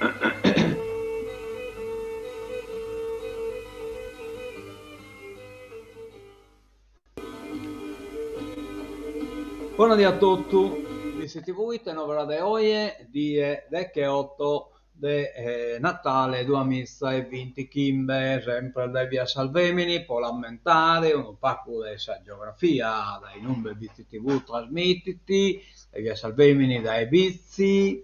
Bona die a totu, Bitzi TV ite novas de oje, die decheoto de Natale duamiza e bintichimbe, semper dae via Salvemini po l'ammentare unu pagu de sa geografia dae inumbe Bitzi TV trasmitit, dae via Salvemini, dae Bitzi,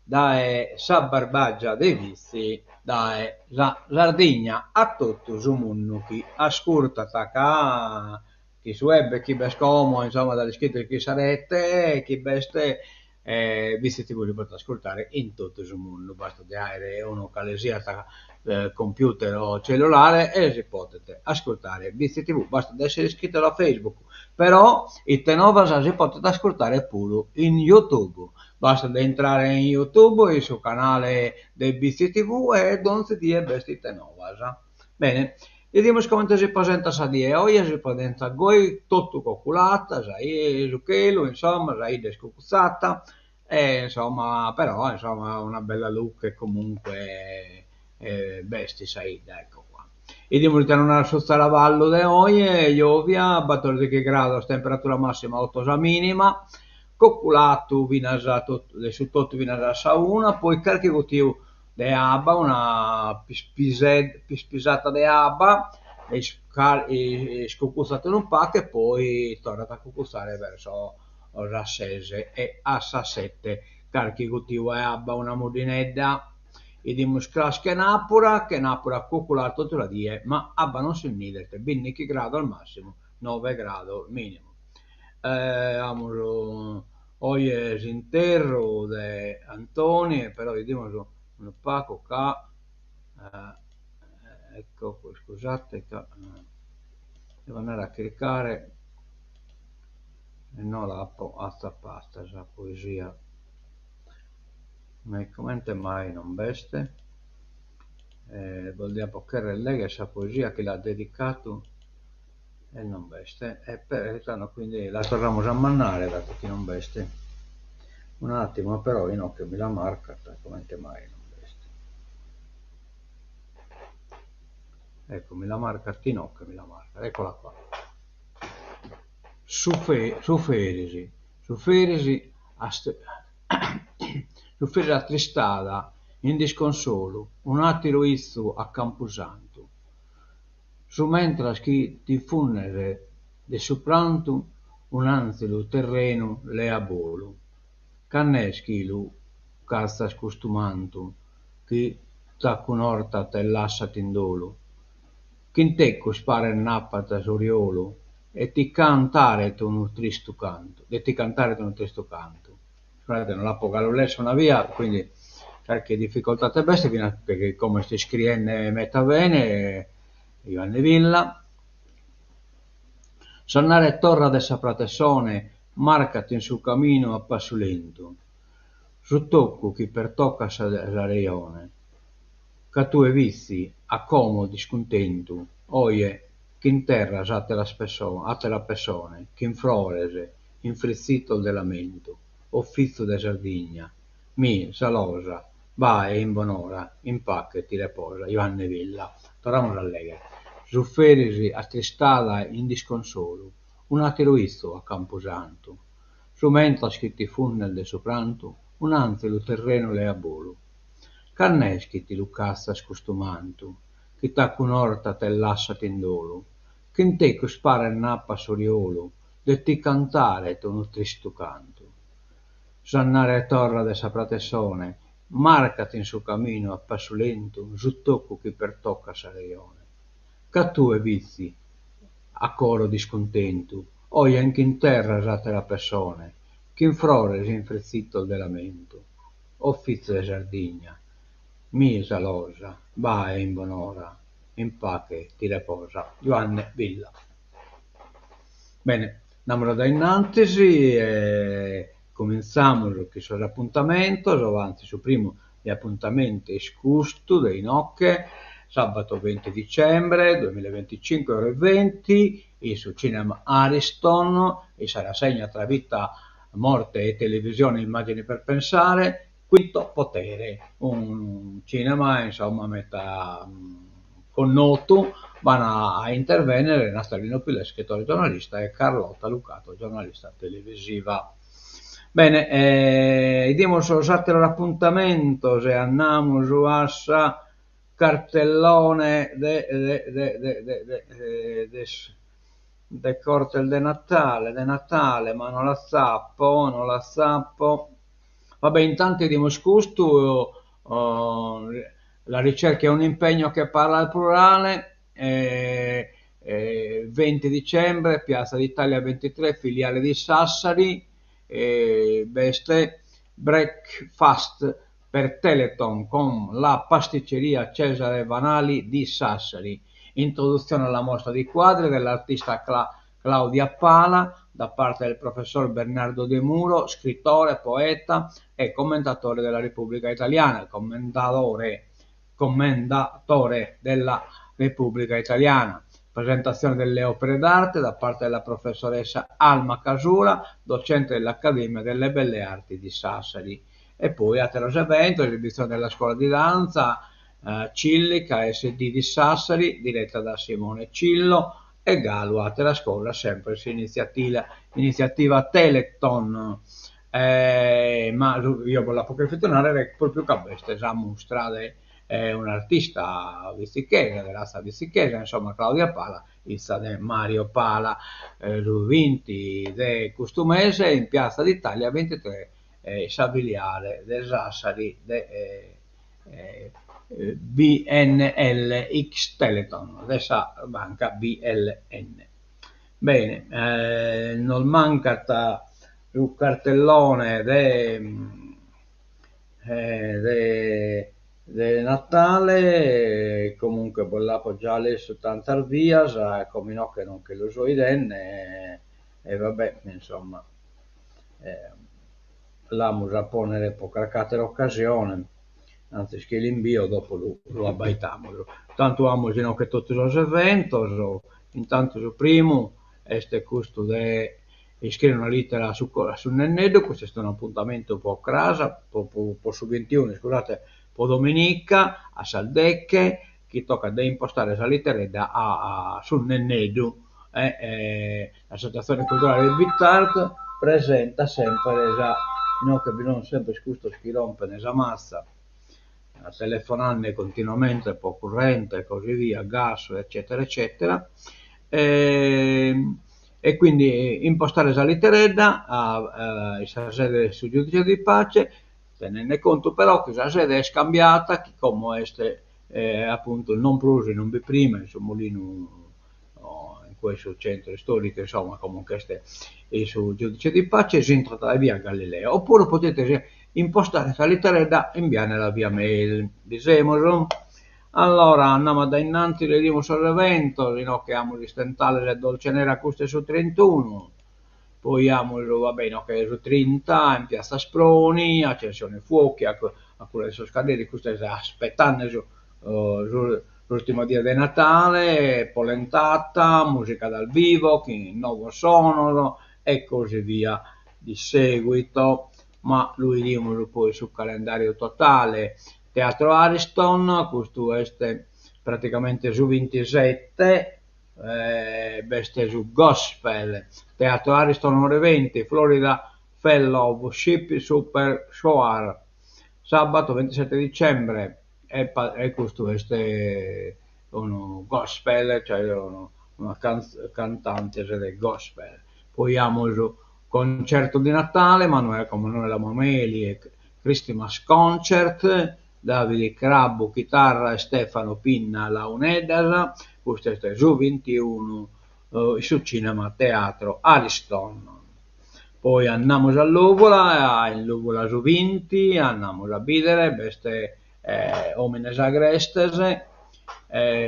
dae sa Barbagia de Bitzi, dae sa Sardigna a totu su mundu chi ascurtat ca chi su web chi b'est como, insomma, za l'ischides chi sa rete chi b'est Bitzi TV si podet ascurtare in totu su mundu, bastat de aere unu cale siat computer o cellulare e si podet ascurtare Bitzi TV, bastat de essere iscritos a Facebook, però ite novas si podet ascurtare puru in YouTube, bastat de intrare in YouTube in su canale de Bitzi TV e donzi die b'est ite novas. Bene, 'idimus comente si presentat sa die 'e oje, si presentat goi, totu coculata, sa su chelu, insomma, sa 'idda est cucutzata e insomma, però insomma una bella luche comunque b'est in sa 'idda, ecco qua. 'Idimus ite nos narat su zaravallu de oje, giovia, battordighi grados temperatura massima, otto sa minima, coculatu finas a totu de su totu finas a sa una, poi carchi guttiu de abba, una pispisata de abba, iscucutzat unu pagu e poi torrat a cucutzare verso sas ses e a sas sette carchi guttiu 'e abba, una muddinedda. 'Idimus cras chenapura, chenapura cuculat totu sa die, ma abba non si nd'idet, bindighi grados massimu, noe grados minimu. Amus oje s'interru de Antoni, però 'idimus unu pagu ca ecco iscusate ca devo andare a chircare e no l'apo atzapada sa poesia. Ma comente mai non b'est? Bos diapo cherrer legher sa poesia chi l'at dedicadu E non b'est. E tando quindi la torramus a mandare datu chi non b'est. Un'attimu, però inoghe mi la marcat, comente mai non b'est. Ecco, mi la marcat inoghe, mi la marcat, eccola qua. Suferis, suferis, suferis attristada in disconsolu un'atteru 'izzu a campusantu. Su mentras chi t'infundes de su prantu un'anzelu terrenu leat bolu. Cand'est chi lu catzas custu mantu chi t'accunortat e lassat in dolu? Ch'in tecus paret nd'apat s'oriolu 'e ti cantaret unu tristu cantu, de ti cantaret unu tristu cantu. Iscusade no l'apo galu lessu una bia, quindi carchi difficoltade b'est, finas chi como est iscriende meta bene Juanne Villa. S'andare e torra de sa pratessone marcat in su caminu a passu lentu, su toccu chi pertoccat sa rejone, ca tue fis a como discuntentu, oje ch'interras attera pessone chin frores in frizzitos de lamentu, o fizu de Sardigna, mi' sa losa, bae in bonora, in pache ti reposa. Juanne Villa. Torramus a legher. Suferis attristada in disconsolu, un'atteru 'izzu a campusantu. Su mentras chi t'infundes de su prantu, un'anzelu terrenu leat bolu. Cand'est chi ti lu catzas custu mantu, chi t'accunortat e lassat in dolu, ch'in tecus paret nd'apat s'oriolu de ti cantaret unu tristu cantu. S'andare e torra de sa pratessone marcat in su caminu a passu lentu su toccu chi pertoccat sa rejone. Ca tue fis a coro discuntentu, oje nch'interras attera pessone chin frores in frizzitos de lamentu. O fizu 'e Sardigna, mi' sa losa, bae in bonora, in pache ti reposa. Juanne Villa. Bene, andamus a dae innantis e comintzamus chin sos apuntamentos, antzis su primu de apuntamentu est custu de inoche, sabato venti dicembre duemilaventicinque ore venti, in su Cinema Ariston, in sa rassegna Tra vita, morte e televisione immagini per pensare. Quinto Potere, unu cinema insomma meta connotu, b'an a intervennere Natalino Pila, iscritore e giornalista, e Carlotta Lucato, giornalista televisiva. Bene, 'idimus sos àteros apuntamentos e andamus a sa cartellone de de de de de de de Cortes de Natale, de Natale, ma no l'atzapo, no l'atzapo. Va bè, intantu 'idimus custu, la ricerca è un impegno che parla al plurale, 20 dicembre, Piazza d'Italia 23, filiale di Sassari, b'est Breakfast per Telethon con la pasticceria Cesare Vanali di Sassari. Introduzione alla mostra di quadri dell'artista Claudia Pala da parte del professor Bernardo De Muro, scrittore, poeta e commentatore della Repubblica Italiana, commendatore, commendatore della Repubblica Italiana. Presentazione delle opere d'arte da parte della professoressa Alma Casula, docente dell'Accademia delle Belle Arti di Sassari. E poi àteros eventos, esibizione della scuola di danza Cillica SD di Sassari, diretta da Simone Cillo, e galu àteras cosas sempre s'initziativa initziativa Telethon. Ma eo bos l'apo cherfidu narrer propriu ca b'est sa mustra de un'artista bitzichesa, de ratza bitzichesa, insomma Claudia Pala, 'iza de Mario Pala, su binti de custu mese in Piazza d'Italia bintitres sa filiale de Sassari de BNL X Telethon de sa banca BLN. Bene, nos mancat su cartellone de de de Natale, comunque bos l'apo già lessu tantas bias e como inoghe non che lu so 'idende e va bè, insomma L'amus a pònnere pro carchi àtera ocasione, antzis chi l'imbio dopo lu lu abbaitamus. Tantu amus inoghe totu sos eventos, intantu su primu est custu de iscrìere una lìtera a su a su nenneddu, custu est un'apuntamentu pro cras, pro pro su bintiunu, iscusate, pro dominica a sas deche, chi tocat de impostare sa literedda a a su nenneddu e L'associazione culturale Bitart presentat semper sa inoghe bi sunt semper custos chi rompen sa matza telefonende continuamente pro currente e così via, gas eccetera eccetera e quindi impostare sa literedda a in sa sede de su giudice di pace tenende contu però chi sa sede est cambiata chi como est apuntu non prus in umbe prima in su mulinu in custu centro storico, insomma, como nch'est in su giudice di pace, s'intrat dae via Galileo, oppuru podides impostare sa literedda imbiandela via mail. Bi semus? Allora, andamus a dae innantis, legimus sos eventos, inoghe amus Istentales e Dolcenera, custu est su trintunu, poi amus, va bè, inoghe su trinta in Piazza Asproni, accensione fuochi, a cura de sos cadderis, custu est aspetande su su L'ultima die de Natale, polentata, musica dal vivo chin novos sonos e così via di seguito. Ma lu 'idimus poi su calendariu totale. Teatro Ariston, custu est praticamente su bintisette, b'est su gospel, Teatro Ariston ore venti, Florida Fellowship Super Choir, sabato ventisette dicembre E e custu est unu gospel, cioè unu una cantantes de gospel. Poi amus concerto di Natale, Manuela con Manuela Mameli e Christmas Concert, Davide Crabu chitarra e Stefano Pinna launeddas, custu est su bintiunu in su cinema Teatro Ariston. Poi andamus a Lùvula, in Lùvula su binti andamus a bìdere, b'est Omines Agrestes,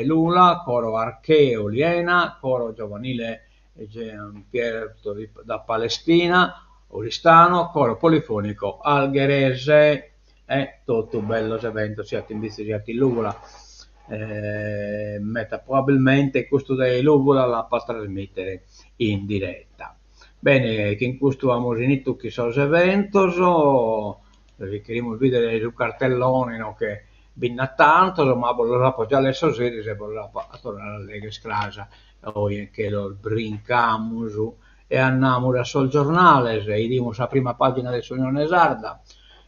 Lula, Coro Archeo Oliena, Coro Giovanile Giampierto da Palestina, Oristano, Coro Polifonico Algherese. E totu bellos eventos siat in Bitzi siat in Lùvula. Meta probabilmente custu de Lùvula l'apo a trasmìtere in direta. Bene, chin custu amus finitu chin sos eventos. Si cherimus bìdere su cartellone inoghe bi nd'at tantos, ma bos los apo già lessos eris e bos los apo a torrare a lèghere cras. Oe nche los brincamus e andamus a sos giornales, 'idimus sa prima pàgina de s'Unione Sarda,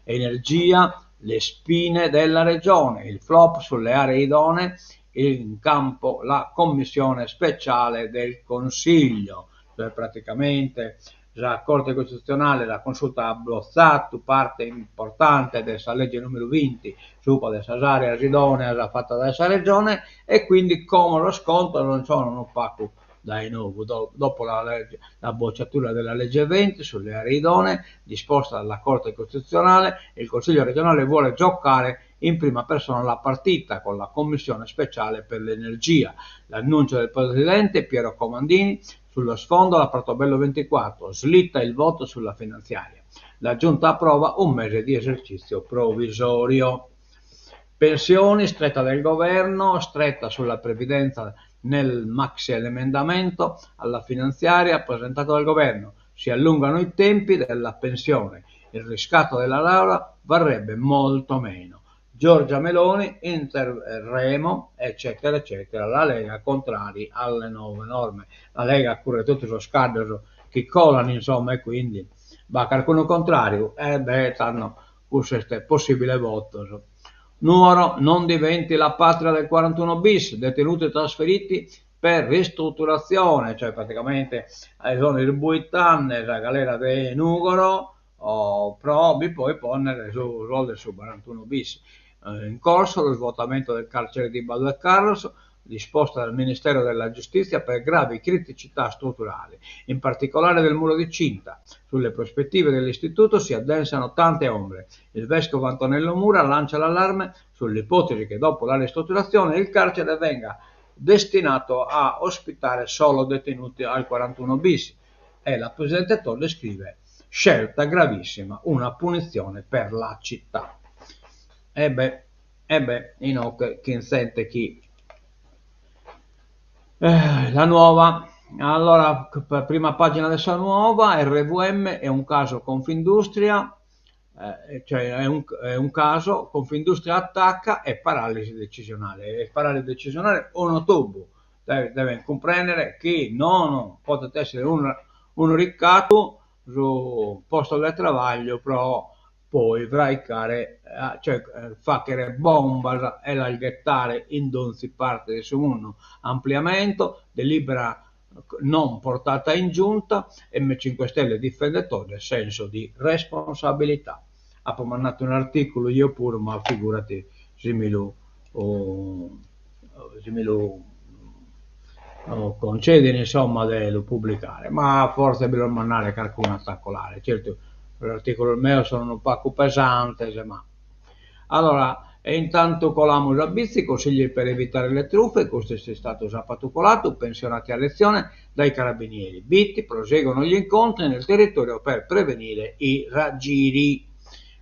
Energia, le spine della Regione, il flop sulle aree idonee, in campo la commissione speciale del Consiglio, cioè praticamente sa Corte Costitutzionale, sa Consulta at botzadu parte importante de sa lege numeru 20 subra de sas areas idòneas fata dae sa Regione e quindi como sos contos non sono unu pagu dae nou, dopo la legge, la bocciatura della legge 20 sulle aree idonee disposta dalla Corte Costituzionale, il Consiglio regionale vuole giocare in prima persona la partita con la Commissione speciale per l'energia. L'annuncio del presidente Piero Comandini sullo sfondo la Pratobello 24, slitta il voto sulla finanziaria. La Giunta approva un mese di esercizio provvisorio. Pensioni, stretta del governo, stretta sulla previdenza nel maxi emendamento alla finanziaria presentato dal governo. Si allungano i tempi della pensione. Il riscatto della laurea varrebbe molto meno. Giorgia Meloni, interverremo, eccetera, eccetera. La Lega contrari alle nuove norme. La Lega curret totu sos caddos chi colan, insomma, e quindi b'at carcunu contrariu, e beh, tando cussu est possibile votos. Nuoro non diventi la patria del 41 bis, detenuti trasferiti per ristrutturazione, cioè praticamente sono isbuitande sa galera de Nùgoro pro bi poi pònnere su sos de su barantuno bis. In corso lo svuotamento del carcere di Badu 'e Carros, disposta dal Ministero della Giustizia per gravi criticità strutturali, in particolare del muro di cinta. Sulle prospettive dell'istituto si addensano tante ombre. Il vescovo Antonello Mura lancia l'allarme sull'ipotesi che dopo la ristrutturazione il carcere venga destinato a ospitare solo detenuti al 41 bis. E la Presidente Todde scrive scelta gravissima, una punizione per la città. E beh, e beh, inoghe chin zente chi La Nuova. Allora, prima pagina de sa Nuova, RVM è un caso Confindustria, cioè è un è un caso, Confindustria attacca e paralisi decisionale. E paralisi decisionale unu tubu, devent cumprendere chi non podet essere unu unu ricatu su posto de trabagliu pro poi fraicare, cioè faghere bombas e las ghettare in donzi parte de su mundu. Ampliamento, delibera non portata in giunta, M 5 Stelle difende Todde, senso di responsabilità. Apo mandadu un'articulu jeo puru, ma figurati si mi lu si mi lu concedin insomma de lu publicare, ma fortzis bi los mandare carcunu at a colare, certu sos articulos meos sun unu pagu pesantes ma. Allora, e intantu colamus a Bitzi, consigli per evitare le truffe, custu est istadu sapatu coladu, pensionati a lezione dai carabinieri, Bitti, proseguono gli incontri nel territorio per prevenire i raggiri.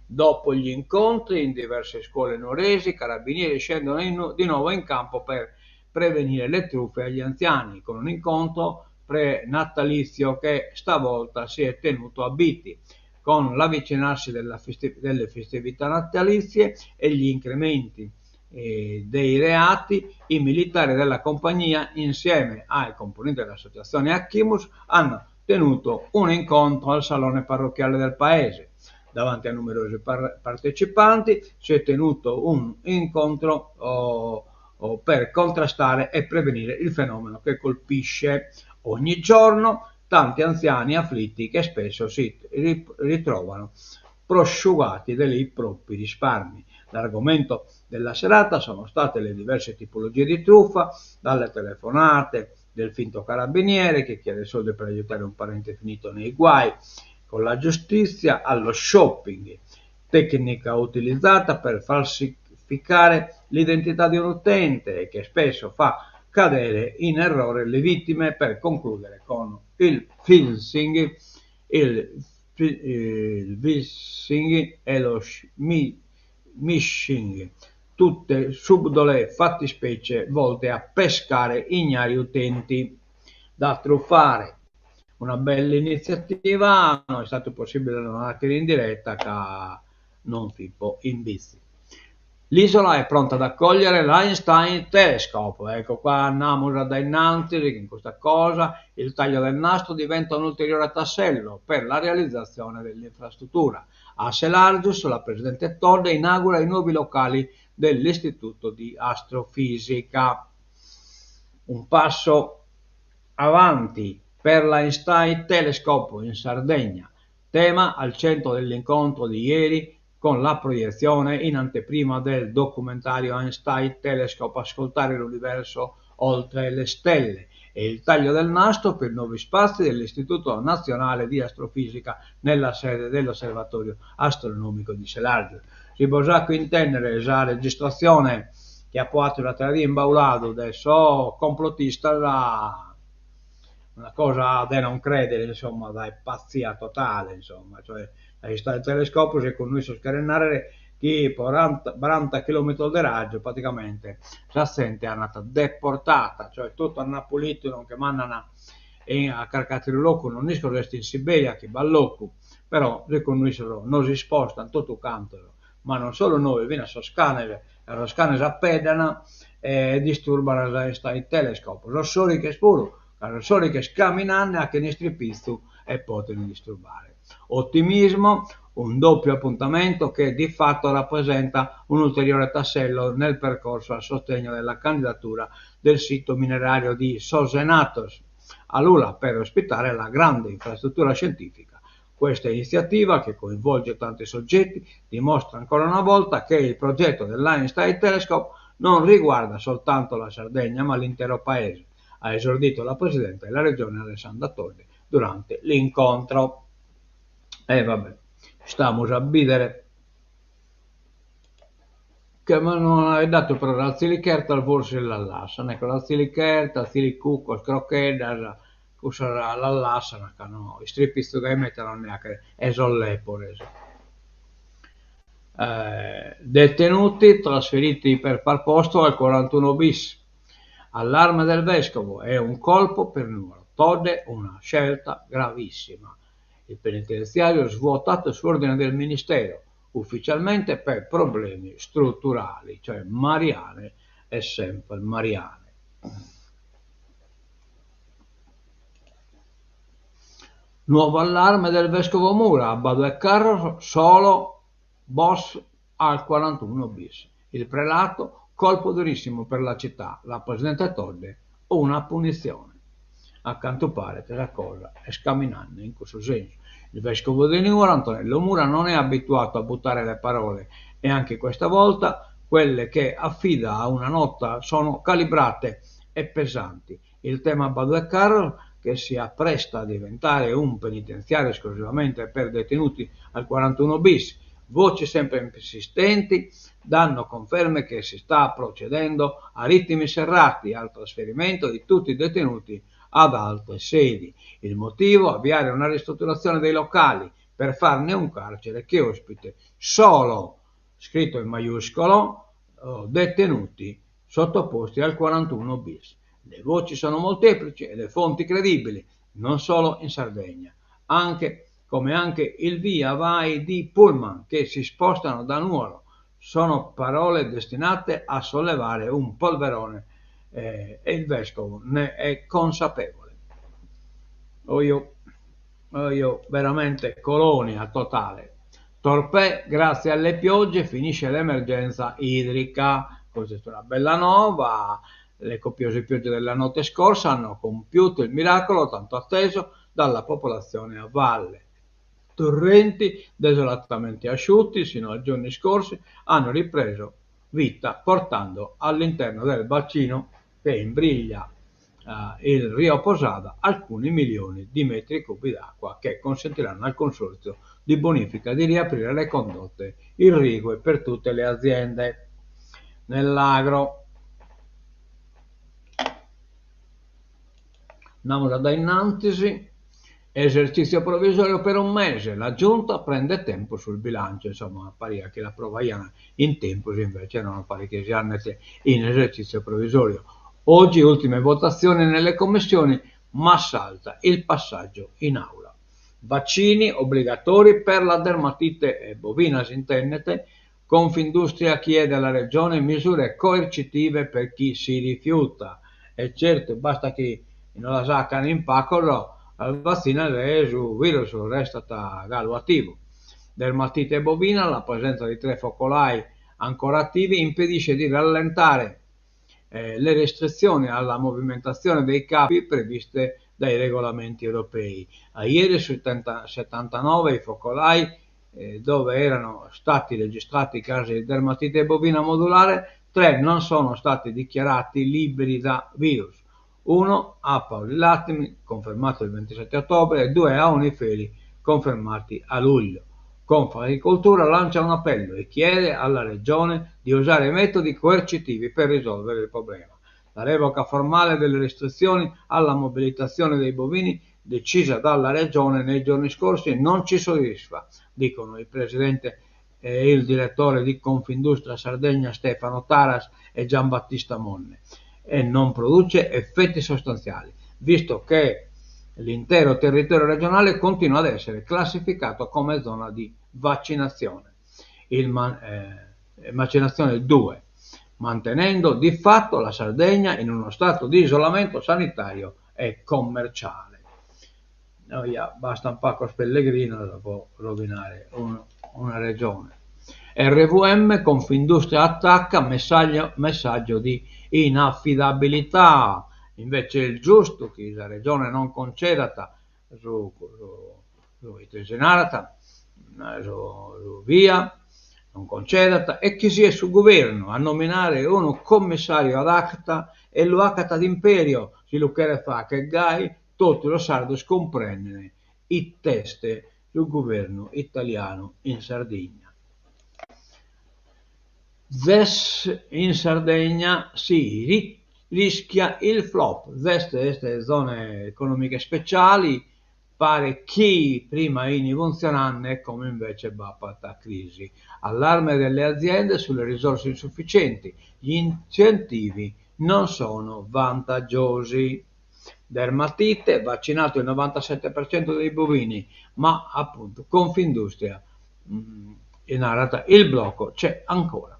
Dopo gli incontri in diverse scuole nuoresi, i carabinieri scendono in, di nuovo in campo per prevenire le truffe agli anziani, con un incontro prenatalizio che stavolta si è tenuto a Bitti. Con l'avvicinarsi della festi delle festività natalizie e gli incrementi eh, dei reati, i militari della compagnia, insieme ai componenti dell'associazione Achimus, hanno tenuto un incontro al salone parrocchiale del paese. Davanti a numerosi par partecipanti si è tenuto un incontro oh, oh, per contrastare e prevenire il fenomeno che colpisce ogni giorno tanti anziani afflitti che spesso si ritrovano prosciugati dei propri risparmi. L'argomento della serata sono state le diverse tipologie di truffa, dalle telefonate del finto carabiniere che chiede soldi per aiutare un parente finito nei guai con la giustizia, allo shopping, tecnica utilizzata per falsificare l'identità di un utente e che spesso fa cadere in errore le vittime per concludere con il phishing, il, il vishing e lo smishing, tutte subdole fattispecie volte a pescare ignari utenti da truffare. Una bella iniziativa, no est istadu possibile a la faghere in diretta ca Non fit po imbitzi. L'isola è pronta ad accogliere l'Einstein Telescope. Ecco qua andamus a dae innantis chin custa cosa, il taglio del nastro diventa un ulteriore tassello per la realizzazione dell'infrastruttura. A Selargius la presidente Todde inaugura i nuovi locali dell'Istituto di Astrofisica. Un passo avanti per l'Einstein Telescope in Sardegna, tema al centro dell'incontro di ieri con la proiezione in anteprima del documentario Einstein Telescope Ascoltare l'universo oltre le stelle e il taglio del nastro per nuovi spazi dell'Istituto Nazionale di Astrofisica nella sede dell'Osservatorio Astronomico di Selargius. Si bos aco intèndere sa registratzione chi apo atu s'àtera die in Bauladu de sos complotistas una cosa de non crèdere, insomma, dae pazzia totale, insomma, cioè Einstein Telescope segundu issos cheret nàrrere chi po baranta chilometros de ràgiu praticamente sa zente andat deportata, cioè totu andat pulitu, non che mandan a carchi àteru locu, non isco si est in Siberia chi b'at locu, però segundu issos nos ispostan totu cantos, ma non solu nois, finas sos canes, ca sos canes apeddan e disturban s'Einstein Telescope, sos sòrighes puru, ca sos sòrighes caminande achen istripitzu e poden disturbare. Ottimismo, un doppio appuntamento che di fatto rappresenta un ulteriore tassello nel percorso a sostegno della candidatura del sito minerario di Sos Enattos a Lula per ospitare la grande infrastruttura scientifica. Questa iniziativa, che coinvolge tanti soggetti, dimostra ancora una volta che il progetto dell'Einstein Telescope non riguarda soltanto la Sardegna ma l'intero paese, ha esordito la Presidente della Regione Alessandra Todde durante l'incontro. E vabbè, istamus a bìdere. Che ma no at datu però sas tzilichertas forsis las lassan, ecco sas tzilichertas, tzilicucos, crocheddas, cussas las lassan ca no istripitzu gai meda non nde achet e sos lèpores. Detenuti trasferiti per far posto al 41 bis. Allarme del vescovo, è un colpo per Nuoro. Todde una scelta gravissima. Il penitenziario svuotato su ordine del Ministero, ufficialmente per problemi strutturali, cioè Mariane è sempre Mariane. Nuovo allarme del vescovo Mura, a Badu 'e Carros solo boss al 41 bis. Il prelato, colpo durissimo per la città, la presidente Todde, una punizione. A cantu paret sa cosa est caminande in cussu sensu. Il vescovo di Nuoro, Antonello Mura, non è abituato a buttare le parole e anche questa volta quelle che affida a una nota sono calibrate e pesanti. Il tema Badu 'e Carros, che si appresta a diventare un penitenziario esclusivamente per detenuti al 41 bis, Voci sempre persistenti danno conferme che si sta procedendo a ritmi serrati al trasferimento di tutti i detenuti ad altre sedi. Il motivo? Avviare una ristrutturazione dei locali per farne un carcere che ospite solo, scritto in maiuscolo, detenuti sottoposti al 41 bis. Le voci sono molteplici e le fonti credibili, non solo in Sardegna, anche come anche il via vai di pullman che si spostano da Nuoro. Sono parole destinate a sollevare un polverone eh, e il vescovo ne è consapevole. Oio, oio, veramente colonia totale. Torpè, grazie alle piogge, finisce l'emergenza idrica. Questa è una bella nova. Le copiose piogge della notte scorsa hanno compiuto il miracolo tanto atteso dalla popolazione a valle. Torrenti desolatamente asciutti sino ai giorni scorsi hanno ripreso vita portando all'interno del bacino che imbriglia eh, il Rio Posada alcuni milioni di metri cubi d'acqua che consentiranno al consorzio di bonifica di riaprire le condotte irrigue per tutte le aziende nell'agro. Andamus a dae innantis. Esercizio provvisorio per un mese, la Giunta prende tempo sul bilancio, insomma pariat chi l'aprovaian in tempus, invece no, paret chi si andet in esercizio provvisorio. Oggi ultime votazioni nelle commissioni, ma salta il passaggio in aula. Vaccini obbligatori per la dermatite bovina s'intendet, Confindustria chiede alla Regione misure coercitive per chi si rifiuta. E certu, bastat chi no las acan in pacos sas vatzinas e su virus restat galu ativu. Dermatite bovina, la presenza di tre focolai ancora attivi impedisce di rallentare le restrizioni alla movimentazione dei capi previste dai regolamenti europei. A ieri su 79 i focolai dove erano stati registrati casi di dermatite bovina modulare, tre non sono stati dichiarati liberi da virus, uno a Paulilatimi, confermato il 27 ottobre, e due a Oniferi, confermati a luglio. Confagricoltura lancia un appello e chiede alla Regione di usare metodi coercitivi per risolvere il problema. La revoca formale delle restrizioni alla mobilitazione dei bovini decisa dalla Regione nei giorni scorsi non ci soddisfa, dicono il presidente e il direttore di Confindustria Sardegna Stefano Taras e Giambattista Monne, e non produce effetti sostanziali, visto che l'intero territorio regionale continua ad essere classificato come zona di vaccinazione. Il man, eh, vaccinazione 2, mantenendo di fatto la Sardegna in uno stato di isolamento sanitario e commerciale. Oja, bastan pacos pellegrinos po rovinare una regione. RVM, Confindustria attacca, messaggio, messaggio di inaffidabilità. Invece est giustu chi sa Regione non concedat su, su, su ite si narat, su, su via, non concedat e chi siet su guvernu a nominare unu commissariu ad acta e lu acat ad imperio, si lu cheret fagher gai totu sos sardos cumprenden it'est su guvernu italianu in Sardigna. Zes in Sardegna si rischia il flop. Zes est zone economiche speciali, paret chi prima ini funtzionande e como invece b'apat crisi. Allarme delle aziende sulle risorse insufficienti, gli incentivi non sono vantaggiosi. Dermatite, vaccinato il 97% dei bovini, ma appunto Confindustria narat il blocco c'è ancora.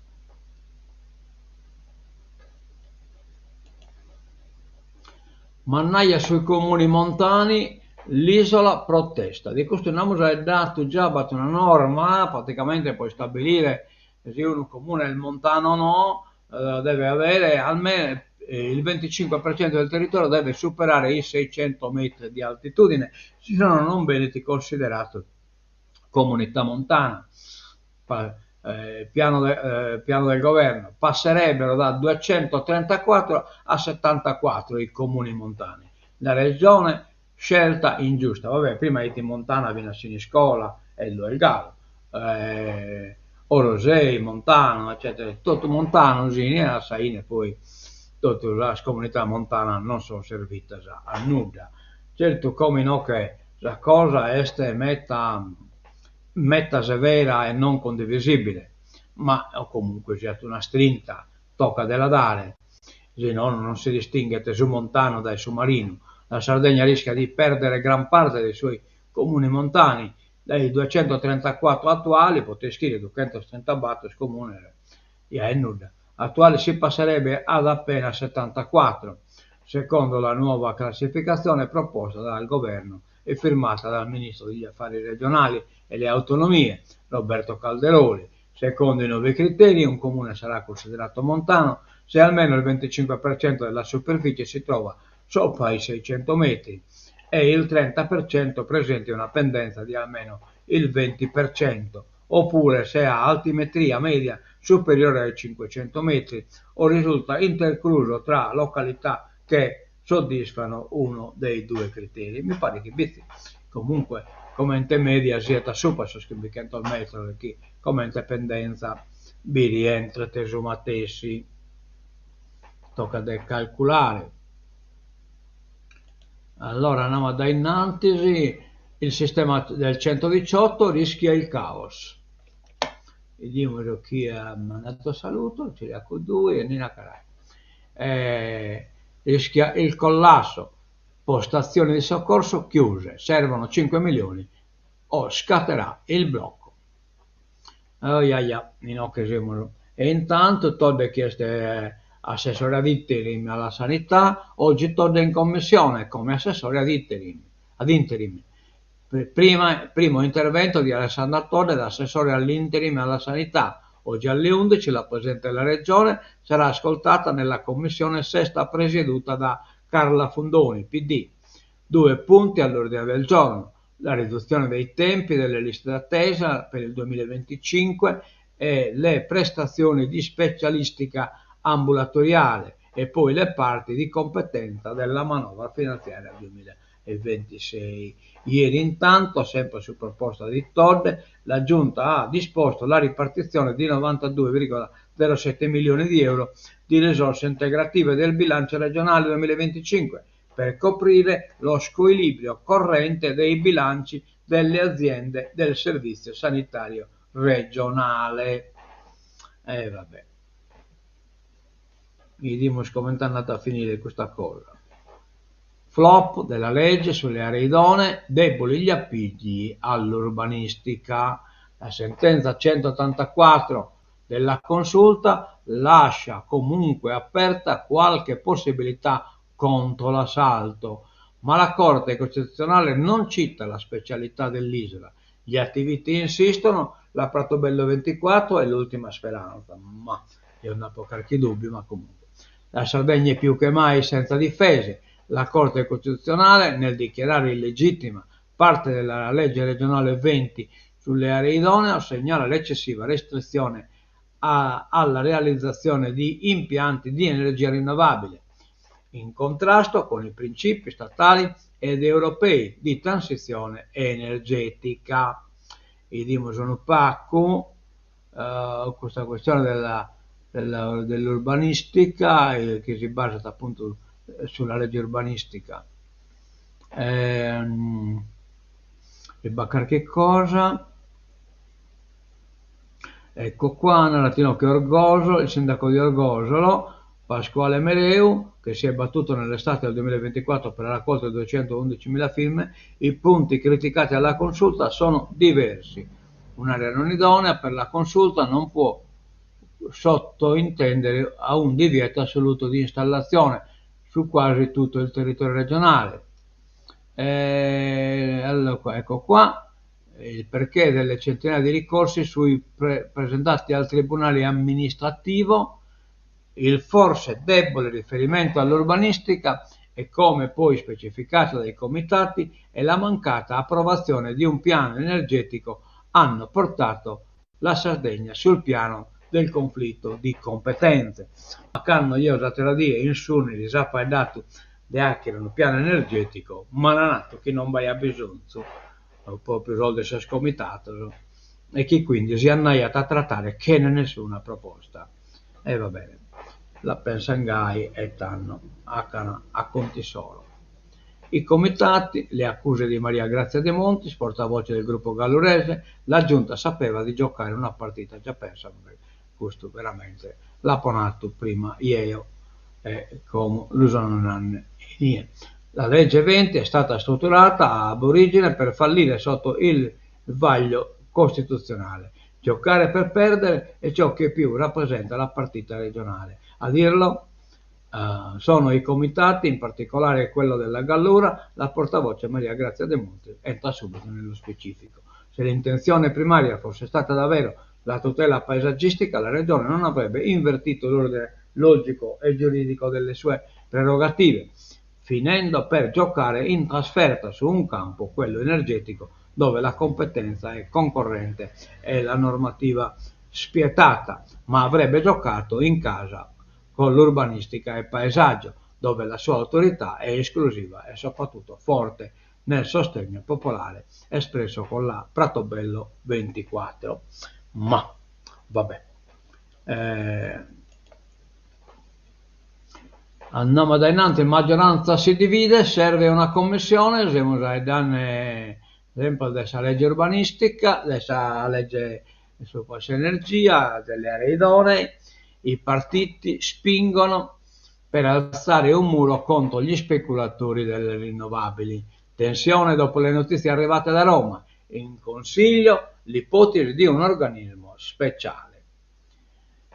Mannaia sui comuni montani, l'isola protesta. De custu nd'amus faeddadu già, b'at una norma praticamente pro istabilire si unu comune est montano o no, deve avere almeno il 25% del territorio deve superare i 600 metri di altitudine, si nono non benit consideradu comunità montana. Piano de piano del governo, passerebbero da 234 a 74 i comuni montani. La regione scelta ingiusta, va bè, prima 'it montana finas Siniscola e ddu est galu, Orosei montanu eccetera, totu montanos ini e a sa 'ine poi totu sas comunità montanas non sun servitas a nudda. Certu como inoghe sa cosa est meta meta severa e non condivisibile, ma comunque siat una strinta, tocat de la dare, si nono non si distinghet su montanu dae su marinu. La Sardegna rischia di perdere gran parte dei suoi comuni montani, dai duecentotrentacuatro attuali, poita ischire duechentotrentabator comunes ja est nudda, attuali si passerebbe ad appena settantacuatro, secondo la nuova classificazione proposta dal governo e firmata dal ministro degli Affari regionali e le autonomie, Roberto Calderoli. Secondo i nuovi criteri, un comune sarà considerato montano se almeno il 25% della superficie si trova sopra i 600 metri e il 30% presenti una pendenza di almeno il 20%, oppure se ha altimetria media superiore ai 500 metri o risulta intercluso tra località che soddisfano uno dei due criteri. Mi paret chi Bitzi comunque comente media siat supra sos chimbichentos metros e chi comente pendenza bi rientret su matessi. Tocat de calculare. Allora andamus a dae innantis, il sistema del 118 rischia il caos. Bidimus chie at mandadu saludos, Ciriacu Dui e Nina Carai. Rischia il collasso. Postazioni di soccorso chiuse, servono 5 milioni o scatterà il blocco. Oiaia, inoghe semus. E intantu Todde chi est assessore ad interim alla sanità, oggi Todde in commissione come assessore ad interim. Ad interim. Prima, primo intervento di Alessandra Todde da assessore all'interim alla sanità. Oggi alle 11 la Presidente della Regione sarà ascoltata nella commissione sesta presieduta da Carla Fundoni, PD. Due punti all'ordine del giorno la riduzione dei tempi delle liste d'attesa per il 2025 e le prestazioni di specialistica ambulatoriale e poi le parti di competenza della manovra finanziaria 2026. Ieri intanto, sempre su proposta di Todde, la Giunta ha disposto la ripartizione di 92,07 milioni di euro di risorse integrative del bilancio regionale 2025 per coprire lo squilibrio corrente dei bilanci delle aziende del servizio sanitario regionale. E vabbè. Bidimus comente andat a finire custa cosa. Flop della legge sulle aree idonee, deboli gli appigli all'urbanistica. La sentenza 184 della Consulta lascia comunque aperta qualche possibilità contro l'assalto, ma la Corte Costituzionale non cita la specialità dell'isola. Gli attivisti insistono, la Pratobello 24 è l'ultima speranza, ma io n'apo carchi dubbiu, ma comunque. La Sardegna è più che mai senza difese. La Corte Costituzionale, nel dichiarare illegittima parte della legge regionale 20 sulle aree idonee, segnala l'eccessiva restrizione a, alla realizzazione di impianti di energia rinnovabile, in contrasto con i principi statali ed europei di transizione energetica. 'Idimus unu pagu custa questione della della dell'urbanistica chi si basat apuntu sulla legge urbanistica. E b'at carchi cosa. Ecco qua, narat inoghe Orgosolo, il sindaco di Orgosolo, Pasquale Mereu, che si è battuto nell'estate del 2024 per la raccolta di 211.000 firme, i punti criticati alla consulta sono diversi. Un'area non idonea per la consulta non può sottointendere a un divieto assoluto di installazione su quasi tutto il territorio regionale. E allora, ecco qua il perché delle centinaia di ricorsi sui pre presentati al Tribunale amministrativo, il forse debole riferimento all'urbanistica e come poi specificato dai comitati e la mancata approvazione di un piano energetico hanno portato la Sardegna sul piano del conflitto di competenze. Ma cando jeo s'atera die in Sùnili s'at faeddadu de achere unu pianu energetico, m'an nadu chi non b'aiat bisonzu, propriu sos de sos comitados, e chi quindi si andaiat a tratare chene nessuna proposta. E va bene, la pensan gai e tando acan a contu issoro. I comitati, le accuse di Maria Grazia Demontis, portavoce del gruppo gallurese, la giunta sapeva di giocare una partita già persa, custu veramente l'apo nadu prima jeo e como lu so nande inie. La legge 20 è stata strutturata ab origine per fallire sotto il vaglio costituzionale. Giocare per perdere è ciò che più rappresenta la partita regionale. A dirlo sono i comitati, in particolare quello della Gallura, la portavoce Maria Grazia De Monti entra subito nello specifico. Se l'intenzione primaria fosse stata davvero la tutela paesaggistica, la Regione non avrebbe invertito l'ordine logico e giuridico delle sue prerogative, finendo per giocare in trasferta su un campo, quello energetico, dove la competenza è concorrente e la normativa spietata, ma avrebbe giocato in casa con l'urbanistica e paesaggio, dove la sua autorità è esclusiva e soprattutto forte nel sostegno popolare espresso con la Pratobello 24. Ma vabbè. Eh, andiamo da innanzi, maggioranza si divide, serve una commissione, semus faeddende sempre de sa legge urbanistica, de sa legge su s'energia, delle aree idonee, i partiti spingono. Per alzare un muro contro gli speculatori delle rinnovabili. Tensione dopo le notizie arrivate da Roma. In Consiglio l'ipotesi di un'organismo speciale.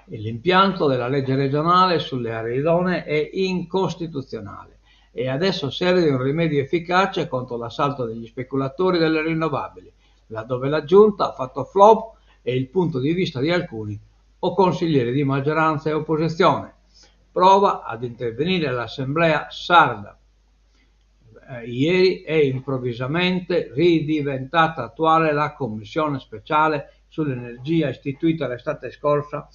L'impianto della legge regionale sulle aree idonee è incostituzionale e adesso serve un rimedio efficace contro l'assalto degli speculatori delle rinnovabili, laddove la Giunta ha fatto flop è il punto di vista di alcuni o consiglieri di maggioranza e opposizione. Prova ad intervenire l'Assemblea sarda. Ieri è improvvisamente ridiventata attuale la commissione speciale sull'energia istituita l'estate scorsa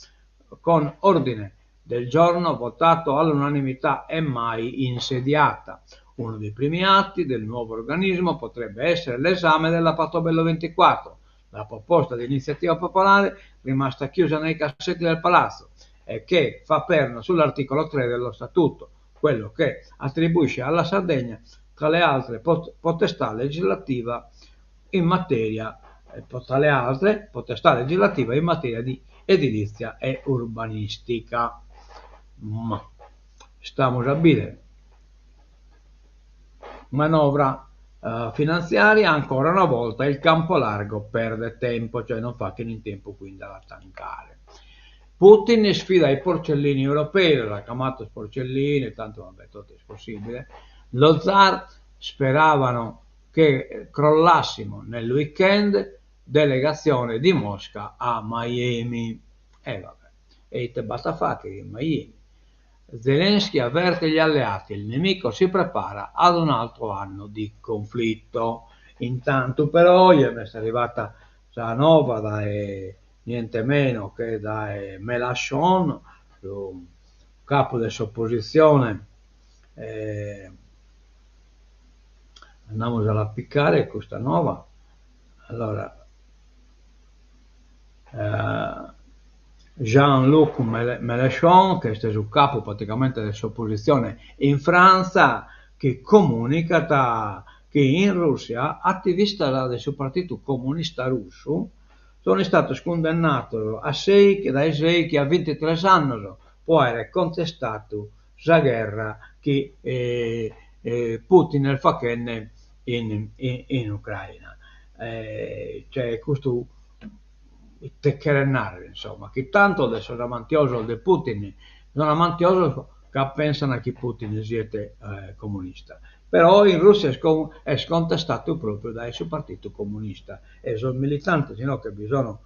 con ordine del giorno votato all'unanimità e mai insediata. Uno dei primi atti del nuovo organismo potrebbe essere l'esame della Pratobello 24, la proposta di iniziativa popolare rimasta chiusa nei cassetti del palazzo e che fa perno sull'articolo 3 dello Statuto, quello che attribuisce alla Sardegna, tra le altre potestà legislativa in materia, tra le altre potestà legislativa in materia di edilizia e urbanistica. Ma istamus a bìdere. Manovra finantziaria, ancora una volta il campo largo perde tempo, cioè non faghen in tempo quindi a la tancare. Putin sfida i porcellini europei, los at chamados porcellini, tantu vabbè totu est possibile, lo zar speravano che crollassimo nel weekend, delegatzione di Mosca a Miami. E vabbè, e ite b'at a fagher in Miami? Zelensky avverte gli alleati, il nemico si prepara ad un altro anno di conflitto. Intantu però est arrivata sa nova dae niente meno che dae Mélenchon, su capu de s'opositzione, andamus a la picare custa nova, allora Jean-Luc Mélenchon, chi est su capu praticamente de s'opositzione in Frantza, chi comunicat chi in Russia ativistas de su Partitu Comunista Russu sunt istados cundennados a sèighi dae sèighi a bintitres annos pro àere contestadu sa gherra chi Putin est faghende in in Ucraina. Cioè custu ite cheret nàrrere insomma, chi tantos de sos amantiosos de Putin sun amantiosos ca pensan chi Putin siet comunista, però in Russia est est contestadu propriu dae su Partitu Comunista e sos militantes inoghe bi sono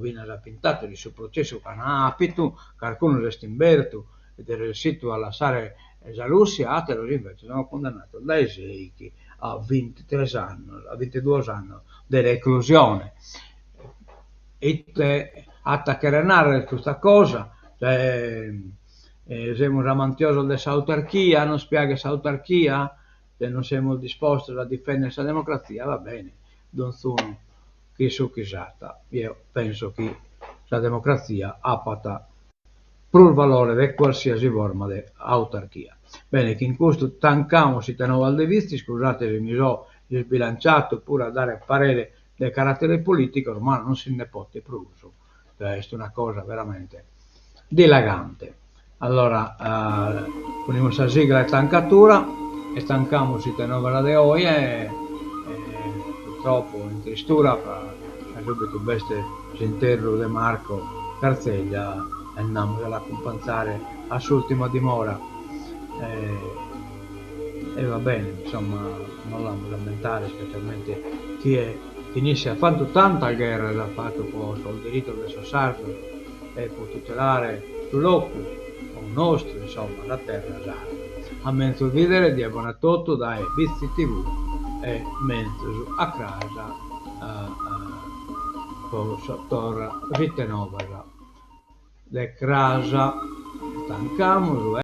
finas apintados in su processu chi an apitu, carcunu s'est imbertu ed est ressidu a lassare sa Russia, ateros invece sono cundennados dae sèighi a bintitres annos, a bintiduos annos de reclusione. Ite at a chèrrere nàrrere custa cosa? Semus amantiosos de s'autarchia, nos piaghet s'autarchia, e non semus dispostos a difèndere sa democratzia, va bene, donzunu chi su chi s'at. Jeo penso chi sa democratzia apat prus valore de qualsiasi forma de autarchia. Bene, chin custu tancamus ite novas de Vitzi, iscusate si mi so isbilanciatu puru a dare parere de carateres politicos, ma non si nde potet prus, est una cosa veramente dilagante. Allora ponimus sa sigla 'e tancatura e tancamus ite novas de oje e purtroppo in tristura ca subitu b'est s'interru de Marco Carzeglia e andamus a l'acumpanzare a s'ultima dimora e va bene insomma nos l'amus ammentare specialmente chie chin isse at fatu tantas gherras at fatu pro sos diritos de sos sardos e pro tutelare su locu nostru, insomma, sa terra sarda. A menzus bìdere, die bona a totu dae Bitzi TV e menzus a cras pro sa torra ite novas de cras. Tancamus.